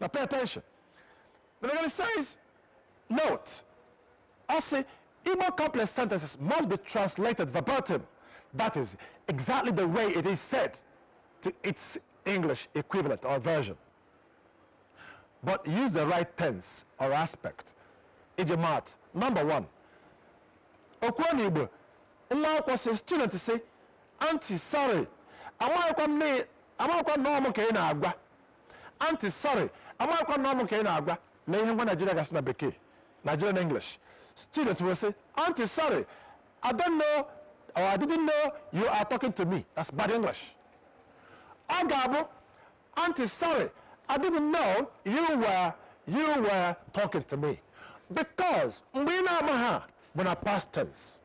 Now pay attention. The legal says, note, ọ sị, Igbo complex sentences must be translated verbatim. That is exactly the way it is said to its English equivalent or version. But use the right tense or aspect. Iji maatụ, number one, okwu n'Igbo, nwa akwụkwọ sị, student sị, "Aunty, sorry, amaghịkwa m na amaghịkwa m na ọ mụ ka ị na-agwa. Aunty, sorry, amaghịkwa m na ọ mụ ka ị na-agwa." Lee ihe nwa Nigeria gasị na Bekee, Nigerian English. Student will say, "Aunty, sorry, I don't know or I didn't know you are talking to me." That's bad English. Ọ ga-abụ, "Aunty, sorry, I didn't know you were talking to me." Because mgbe ị na-ama ha bụ na past tense.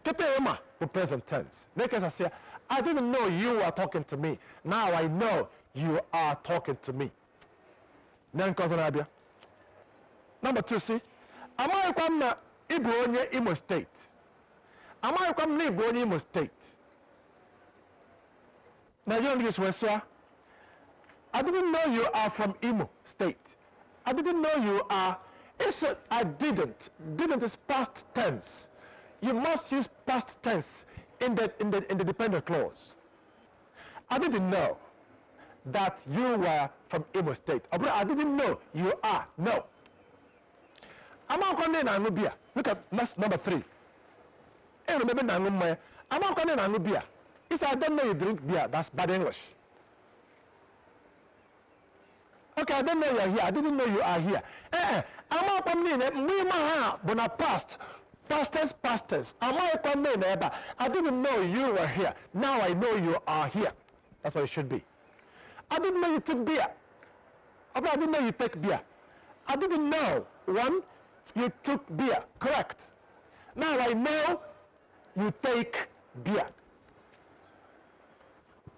Kịta ịma bụ present tense. Na-ekesasị ya, "I didn't know you were talking to me. Now I know you are talking to me." Na nke ọzọ na-abịa. Number two, si, amaghịkwa m na ị bụ onye Imo Steeti. Amaghịkwa m na ị bụ onye Imo Steeti. Nigerian English wee sụa, "I didn't know you are from Imo State. I didn't know you are." It's a, "I didn't." "Didn't" is past tense. You must use past tense in the dependent clause. I didn't know that you were from Imo State. Ọ bụrụ "I didn't know you are." No. Amakwa ndị na-aṅụ biya. Look at next, number three. Enwere m ebe na-aṅụ mmanya. Amakwa ndị na-aṅụ biya. It's "I don't know you drink beer." That's bad English. Okay, I don't know you are here. I didn't know you are here. Eh, amakwa m niile mgbe ịma ha bụ na past. Past tense, past tense. Amaghịkwa m niile ebe a. I didn't know you were here. Now I know you are here. That's what it should be. I didn't know you took beer. Ọ bụrụ "I didn't know you take beer." I didn't know. One, you took beer. Correct. Now I know you take beer.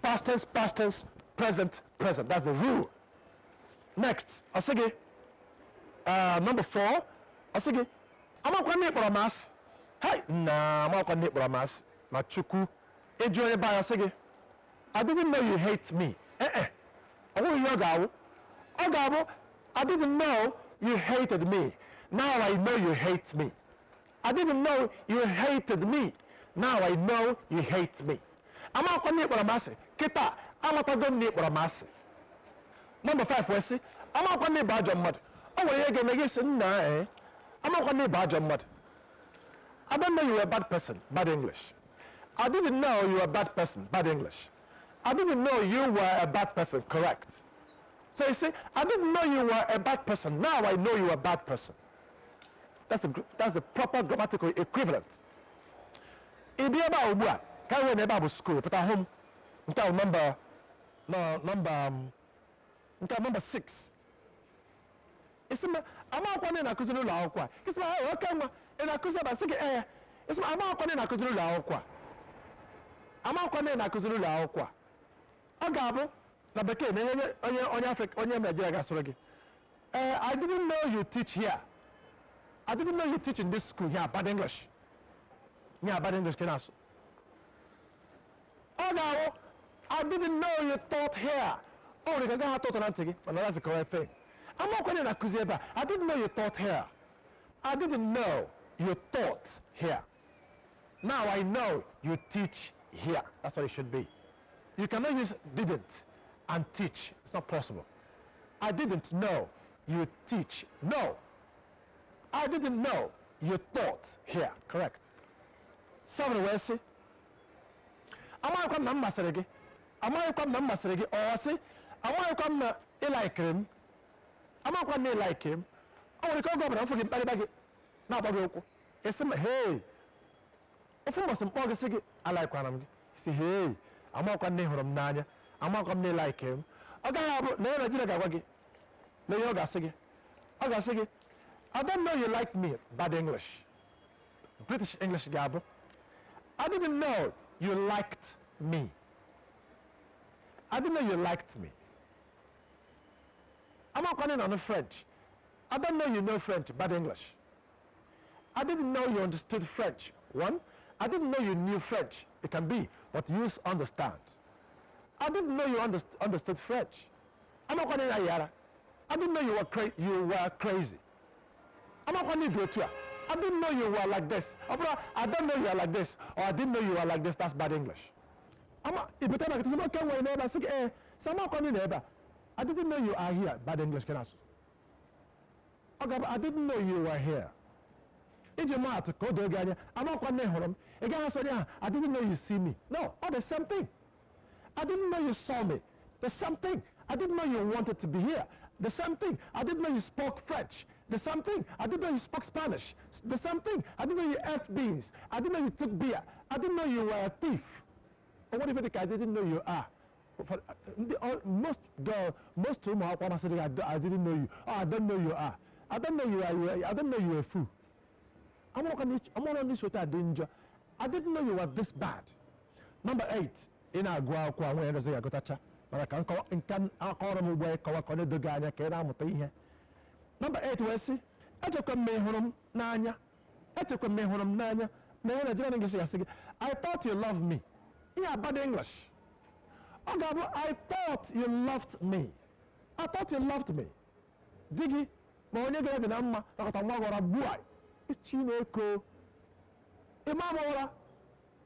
Past tense, present, present. That's the rule. Next, ọ sị gị, number four, ọ sị gị, amakwa ndị kpọrọ m asị. Hey, na amakwa ndị kpọrọ m asị. Ma Chukwu, ịjụ onye be anyị, ọ sị gị, "I didn't know you hate me." Eh eh, ọ bụghị ihe ọ ga-awụ. Ọ ga-abụ, "I didn't know you hated me. Now I know you hate me." I didn't know you hated me. Now I know you hate me. Amakwa ndị kpọrọ m asị. Kịta, amatago m na ị kpọrọ m asị. Number five wee sị, amakwa ndị bụ ajọ mmadụ. O nwere ihe ga-eme gị sị, nna ee, amakwa ndị bụ ajọ mmadụ. I don't know you were a bad person. Bad English. I didn't know you were a bad person. Bad English. I didn't know you were a bad person. Correct. So you see, I didn't know you were a bad person. Now I know you were a bad person. That's the proper grammatical equivalent. Ị bịa ebe a ugbu a, ka e wee na ebe a bụ school, pụta hụ m. Nke a bụ number, no, number, nke a number six. Isi m, amakwa ndị na-akụzi n'ụlọ akwụkwọ a. Isi m, "Ah, oke nwa, ị na-akụzi ebe a?" Sị gị, ee. Isi m, amakwa ndị na-akụzi n'ụlọ akwụkwọ a. Amakwa ndị na-akụzi n'ụlọ akwụkwọ a. Ọ ga-abụ na Bekee na onye Afrịka, onye Naijiria ga-asụrụ gị, "Eh, I didn't know you teach here. I didn't know you teach in this school here." Bad English. Here, bad English ka ị na-asụ. Ọ ga-awụ, "I didn't know you taught here." O nwere ike gaghị atọ ụtọ na ntị gị, mana that's the correct thing. Amakwa ndị na-akụzi ebe a. I didn't know you taught here. I didn't know you taught here. Now I know you teach here. That's what it should be. You cannot use "didn't" and "teach." It's not possible. I didn't know you teach. No. I didn't know you taught here. Correct. Seven wee sị, amaghịkwa m na m masịrị gị. Amaghịkwa m na m masịrị gị. Ọ sị, amaghịkwa m na ị likeri m. Amaghịkwa m na ị likeri m. O nwere ike oge ọbụla m fụ gị mkparịba gị na-agba gị ụkwụ. Ị sị m, hey, ofu mbọsị mkpọ gị sị gị alikekwana m gị. Si, hey, amakwa m na ị hụrụ m n'anya. Amakwa m na ị likeri m. Ọ gaghị abụ na onye Naijiria ga-agwa gị na ihe ọ ga-asị gị. Ọ ga-asị gị, "I don't know you like me." Bad English. British English ga-abụ, "I didn't know you liked me. I didn't know you liked me." Amakwa na ị na-anụ French. I don't know you know French. Bad English. I didn't know you understood French. One, I didn't know you knew French. It can be, but use "understand." I didn't know you understood French. Amakwa na ị na-ayị ara. I didn't know you were crazy. Amakwa na ịdị otu a. I didn't know you were like this. Ọ bụrụ "I don't know you are like this" or "I didn't know you were like this," that's bad English. Ama ibute na nkịtị oke nwere n'ebe a, sị gị ee, sị amakwa na ebe a. "I didn't know you are here." Bad English ka na-asụ. Ọ ga-abụ "I didn't know you were here." Iji maa atụ ka o doo gị anya, amakwa na ị hụrụ m, ị gaghị asị onye ahụ, "I didn't know you see me." No, all the same thing. "I didn't know you saw me." The same thing. "I didn't know you wanted to be here." The same thing. "I didn't know you spoke French." The same thing. "I didn't know you spoke Spanish." The same thing. "I didn't know you ate beans." "I didn't know you took beer." "I didn't know you were a thief." Or what if it, "I didn't know you are"? For the, all, most girl, most ụmụ akwụkwọ masịrị gị, "I didn't know you." "Oh, I don't know you are. I don't know you are. I don't know you were a fool." Amụrụ ndị sote adị njọ. "I didn't know you were this bad." Number 8, ị na-agụ akwụkwọ a nwere ndozi ga-agụtacha, mana ka nke akọrọ m ugbu a ịkọwa ka ọ na-edo gị anya ka ị na-amụta ihe. Number 8 wee sị, echekwa m ma ị hụrụ m n'anya. Echekwa m ma ị hụrụ m n'anya. Na ihe Nigerian English ga-asị gị, "I thought you loved me." Ihe a bad English. Ọ ga-abụ "I thought you loved me." "I thought you loved me." Di gị ma onye gara dị na mma nakọta nwa gwara gbuo a, Chineke ịma m ụra.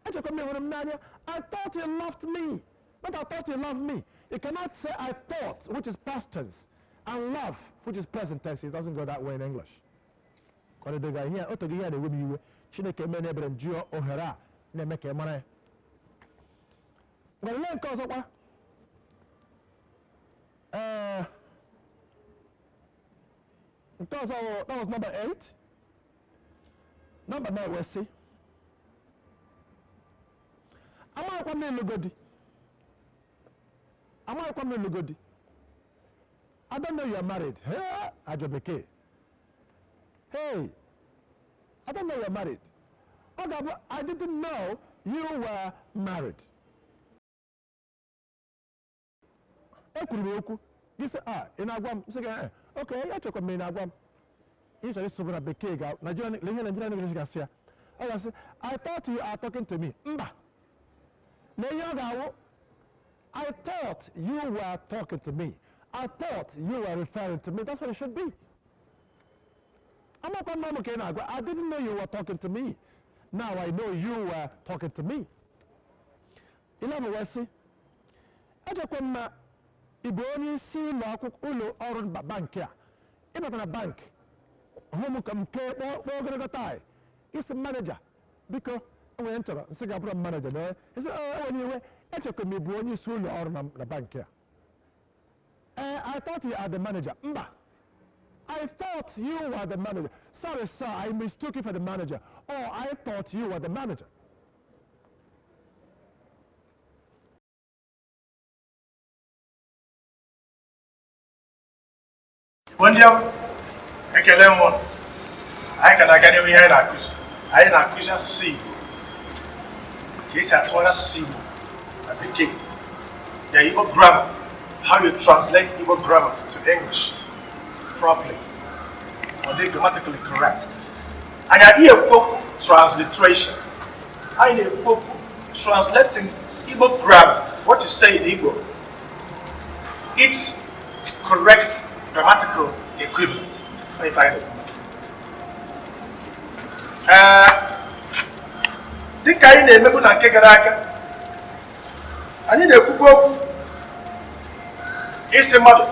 Echekwa m hụrụ m n'anya. "I thought you loved me," not "I thought you loved me." You cannot say "I thought," which is past tense, and "love," which is present tense. It doesn't go that way in English. Ka ọ dị ihe otu gị, ihe a na-ewe m iwe. Chineke eme na ebere m ji ohere a na-eme ka ị mara ya. Nwere lee nke ọzọkwa. Ee, nke ọzọ wụ, that was number 8. Number 9 wee sị, amaghịkwa m ịlụgodi. Amaghịkwa m ịlụgodi. "I don't know you are married." Hey, ajọ bekee. Hey, "I don't know you are married." Ọ ga-abụ "I didn't know you were married." Ekwuru m okwu gị sị a ị na-agwa m, sị gị ee, oke echekwa m ị na-agwa m. Ị chọrọ ịsụ na bekee ga Nigerian, ihe Nigerian English ga-asụ ya, ọ ga-asị, "I thought you are talking to me." Mba, na ihe ọ ga-awụ, "I thought you were talking to me." "I thought you were referring to me." That's what it should be. Amakwa mma m ka ị na-agwa. "I didn't know you were talking to me. Now I know you were talking to me." 11 wee sị, echekwa m ma ị bụ onye isi ụlọ akwụkwọ, ụlọ ọrụ bankị a. Ịbata na bank, hụ m ka m kee kpọọ ogologo tie, isi manager, biko, enwere m chọrọ nsị ga-abụrụ m manager na isi enwere iwe. Echekwa m ị bụ onye isi ụlọ ọrụ na bankị a. Ee, "I thought you are the manager." Mba, "I thought you were the manager. Sorry, sir, I mistook you for the manager." Oh, "I thought you were the manager." Igbo ndị ọma, ekele m ụnụ. Anyị ka na-aga n'ihu ihe anyị na-akụzi. Anyị na-akụzi asụsụ Igbo, ka esi atụgharị asụsụ Igbo na bekee, the Igbo grammar, how you translate Igbo grammar to English properly or dị grammatically correct. Anyị adịghị ekwu okwu transliteration, anyị na-ekwu okwu translating Igbo grammar, what you say in Igbo, its correct grammatical equivalent. Ọ ife anyị na-ekwu. Ee, dịka anyị na-emebu na nke gara aga, anyị na-ekwukwa okwu isi mmadụ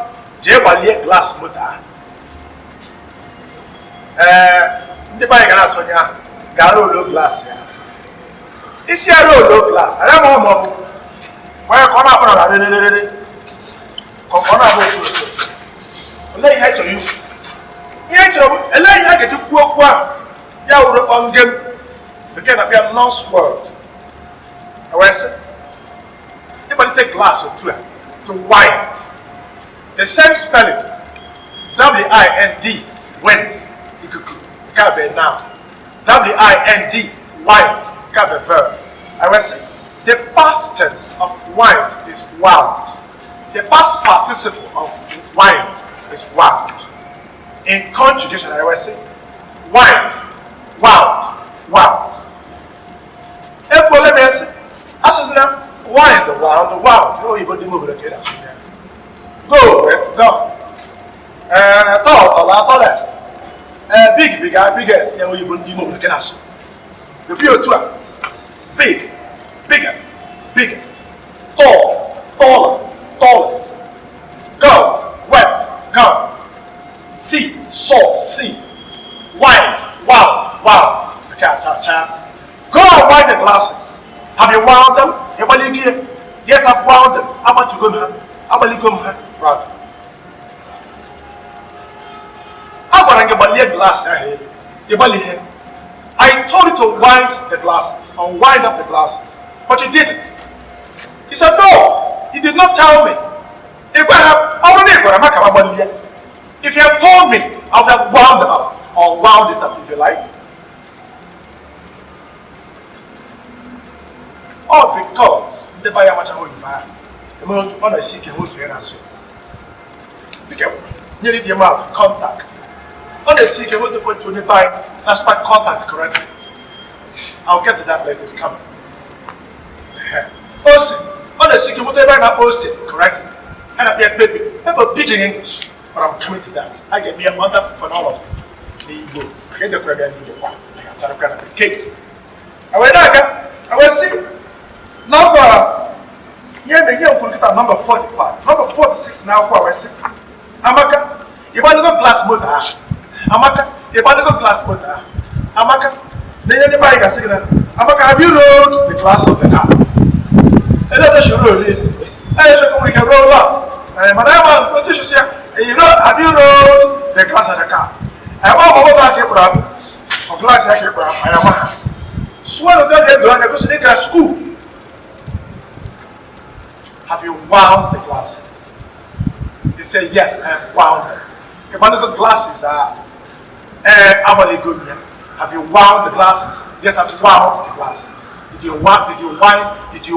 jee gbalie glass moto ahụ. Ee, ndị be anyị gara asị onye ahụ gaa roll glass ya. Isi ya roll glass, anyị amaghị ma ọ bụ gbanye ka ọ na-akpọ na rererere, ka ọ na-abụ otu otu. Olee ihe anyị chọrọ ikwu? Ihe anyị chọrọ bụ, elee ihe a ga-eji kwuo okwu ahụ ya wuru kpọngem? Bekee na-akpọ ya nonce word. Wee sị ịgbalite glass otu a, to wind, the same spelling, W-I-N-D, wind, ikuku, nke a bụ noun. W-I-N-D, wind, nke a bụ verb. I wee sị the past tense of wind is wound. The past participle of wind is wound. In conjugation, I wee sị wind, wound, wound. Ekwuola m ya sị asụsụ na wind, wound, wound. Oyibo dị m obodo ka ị na-asụ ya. Go, went, gone. Ee, big, bigger, biggest, ya oyibo ndị ime obodo nke na-asụ ebi otu a: big, bigger, biggest; tall, taller, tallest; go, went, gone; see, saw, seen; wind, wound, wound. Nke a cha cha. Go and wind the glasses. Have you wound them? Ịgbaligo ya? Yes, I've wound them. Agbatugo m ha, agbaligo m ha rather. A gwara gị gbalie glaasị ahụ elu, ịgbali ihe. I told you to wind the glasses or wind up the glasses, but you didn't. He said, "No, you did not tell me." Ị gwa ha, ọ bụrụ na ị gwara m, aka m agbalie. If you have told me, I would have wound them up or wound it up, if you like. All because ndị be anyị amachaghị oyibo ahụ eme otu ọ na-esi ike nwe otu ya na-asụ, dịka nyere dị mmadụ contact, ọ na-esi ike nweta ekwentị onye be anyị na-asụta contact correctly. I'll get to that later, it's coming. Ose, ọ na-esi ike nweta ebe a na-akpọ ose correctly. A na-akpọ ya pepper pepper, pidgin English, but I'm coming to that. A ga-eme ya under phonology n'Igbo, maka edekwara ya n'Igbo kwa, a ga-atarakwa na bekee. Wee na-aga, wee sị nọmba ihe na ihe nkwuru kịta, nọmba 45, nọmba 46 na akwụkwọ. Wee sị, "Amaka, ịgbanyego glass moto ahụ? Amaka, ịgbanyego glass moto ahụ? Amaka." Na ihe ndị be anyị ga-asị gị na, "Amaka, have you rolled the glass of the car?" Ele otu esi roll ya? Ele nwere ike roll up, mana ya ma otu esi ya, "Have you rolled the glass of the car?" Anyị ma ọ moto ahụ ka ị kpụrụ akpụ, ọ glass ya ka ị kpụrụ akpụ, anyị ama ha. Sụọ na ụdị ga-edo anya gosi na ị gara school. Have you wound the glasses? They say, "Yes, I have wound them." Ịgbanyego glasses ahụ? Ee, agbaligo m ya. Have you wound the glasses? Yes, I've wound the glasses. Did you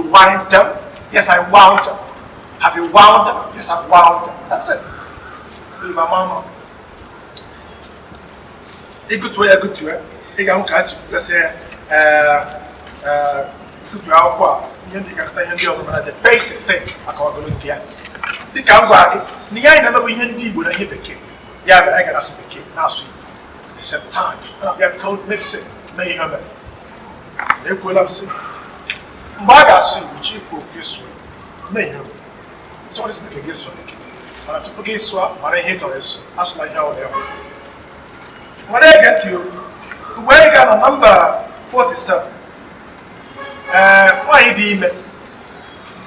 wind them? Yes, I wound them. Have you wound them? Yes, I've wound them. That's it. My mama. Ịgụtuo ya, gụtuo, ị ga-ahụ ka a si kwugasị ya. Gụtuo akwụkwọ a, ihe ndị ga-akụta, ihe ndị ọzọ, mana the basic thing akọwagolo nke ya. Dịka m gwara gị na ihe anyị na-eme bụ ihe ndị Igbo na ihe bekee, ya mere anyị ga na-asụ bekee, na-asụ Igbo at the same time. A na-abịa code mixing mee ihe o mere na ekwuola m sị mgbe a ga-asụ Igbo, chi ikwu okwu, ịsụ mee ihe o mere chọrọ isi bekee, gị sụọ bekee, mana tupu gị sụọ, mara ihe ị chọrọ ịsụ. Asụla ihe ọ bụla ịhụ nwere. Ege ntị o. Mgbe anyị ga-anọ nọmba 47, ee, nwaanyị dị ime,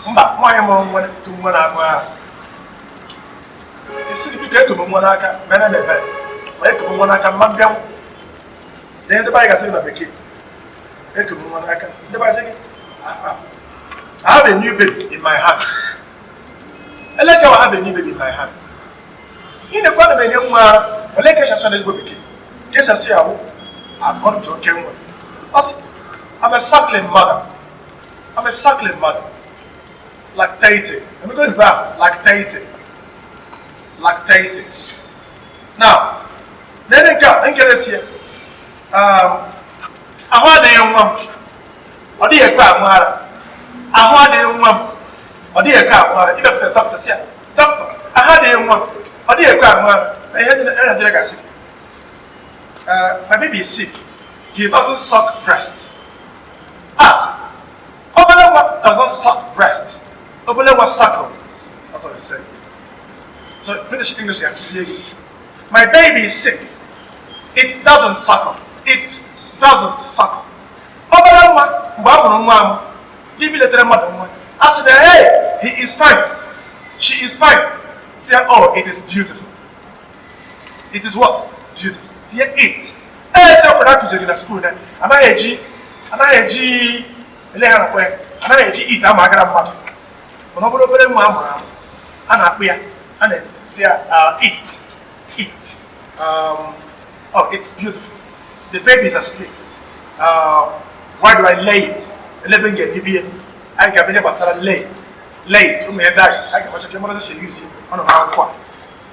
mba, nwaanyị mụrụ nwa, tu nwa na-aṅụ ara, isi gị, "Biko, ekubu nwa n'aka, mere na ebere ma ekubu nwa n'aka mma mbịanwụ." Ihe ndị be anyị gasị gị na bekee, ekubu nwa n'aka, ndị be anyị sị gị, "I have a new baby in my hand." Eleke I have a new baby in my hand, ị na-ekwu ana m enye nwa ara. Olee ka esi asụ n'ezigbo bekee? Ka esi asụ ya wụ according to oke nwa. Ọ sị, "I'm a suckling mother. I'm a suckling mother." Lactating. Let me go back. Lactating. Lactating. Now, nene nke a nkere si ya. Ahụ adịghị nwa m. Ọ dịghị ekwe aṅụ ara. Ahụ adịghị nwa m. Ọ dịghị ekwe aṅụ ara. Ịbịakwute dọkịta, sị ya, "Dọkịta, ahụ adịghị nwa m. Ọ dịghị ekwe aṅụ ara." Na ihe ndị Nigeria ga-asị, "My baby is sick. He doesn't suck breast." Asị, obere nwa doesn't suck breast. Obere nwa suckles. That's what it said. So British English ga-asịzi gị, "My baby is sick. It doesn't suckle." It doesn't suckle. Obere nwa, mgbe a mụrụ nwa amụ, dibịa letere mmadụ nwa, a sị na, "Hey, he is fine. She is fine." Say, "Oh, it is beautiful." It is what? Beautiful. Tinye it. Ee, sị ọkwara akụziri gị na school na anaghị eji ele ha na-akpọ ya, anaghị eji it ama agara mmadụ, mana ọ bụrụ obere nwa a mụrụ amụ, a na-akpụ ya, a na-esi ya it it oh, it's beautiful. The baby is asleep. Why do I lay it? Elebe m ga-ehibi ya, anyị ga-abịa ihe gbasara lay, lay it, ụmụ ya ndị anyị ga-amacha ka mara si use ọ nọ n'akwụkwọ a.